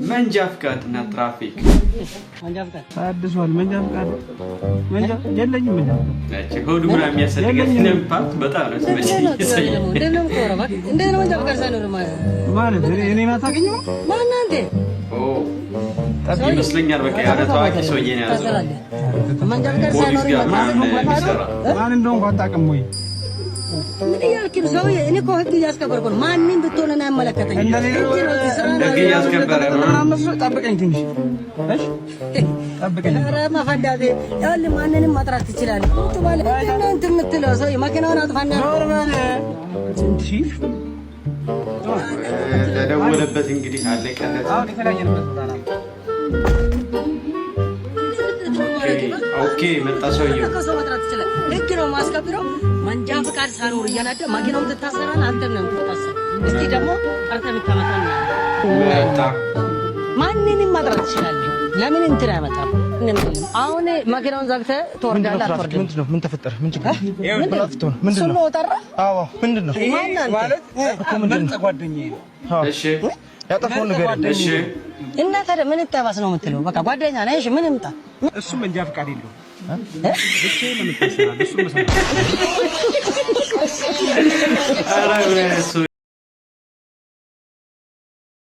መንጃ ፍቃድ እና ትራፊክ። መንጃ ፍቃድ። ታድሷል። መንጃ ፍቃድ፣ መንጃ የለኝም። መንጃ ፍቃድ። ሆዱ ምናምን የሚያሰድጋት part በጣም ነው። እንዴት ነው የምታወራው? እባክህ፣ እንዴት ነው መንጃ ፍቃድ ሳይኖር ማለት እኔን አታገኘውም? ማነህ አንተ? ይመስለኛል። በቃ የሆነ ታዋቂ ሰውዬ ነው የያዘው። ታሰራለህ። መንጃ ፍቃድ ፖሊስ ሳይኖር ጋር ምናምን የሚሰራ። ማን እንደሆንኩ አታውቅም ወይ? ምን እያልክ ነው ሰውዬ? እኔ እኮ ህግ እያስከበርኩ ነው። ማንም ብትሆን እኔ አይመለከተኝም። ህግ ነው፣ እዚህ ስራ ነው። ህግ እያስከበረ ነው። ጠብቀኝ ትንሽ፣ እሺ፣ ጠብቀኝ። ኧረ መፈንዳቴ፣ ይኸውልህ ማንንም መጥራት ትችላለህ። ቁጭ በል። ምንድን ነው እንትን የምትለው ሰውዬ? መኪናውን አጥፋና ዞር በል። ስንት ሺህ? ተደወለበት እንግዲህ፣ አለቀለት። አሁን የተለያየንበት ቦታ ነው። Okay፣ መጣ ሰውዬው። ሰው መጥራት ትችላለህ። ህግ ነው የማስከብረው። መንጃ ፍቃድ ሳኖር እየነዳ መኪናውን ትታሰራለህ፣ አንተም ነው የምትታሰር። እስቲ ደግሞ ጠርተህ ብታመጣ ነው። መጣ። ማንንም መጥራት ትችላለህ። ለምን እንትን አይመጣም? አሁን መኪናውን ዘግተህ ትወርዳለህ አትወርድም? ምንድን ነው? ምን ተፈጠረ? ምን ችግር? ምንድን ነው? ምንድን እሱን ነው? ነው ጠራ? አዎ፣ ምንድን ነው? ማነህ አንተ? ማለት ምርጥ ጓደኛዬ ነው። እሺ። ያጠፋውን ንገረኝ። እሺ። እና ታዲያ ምን ይጠባስ ነው የምትለው? በቃ ጓደኛ ነህ። እሺ ምን ይምጣ? እሱም መንጃ ፍቃድ የለውም። እ? ብቻዬን ለምን ታሰራለህ? እሱም መሰለኝ። ኧረ ምን አይነት ሰው።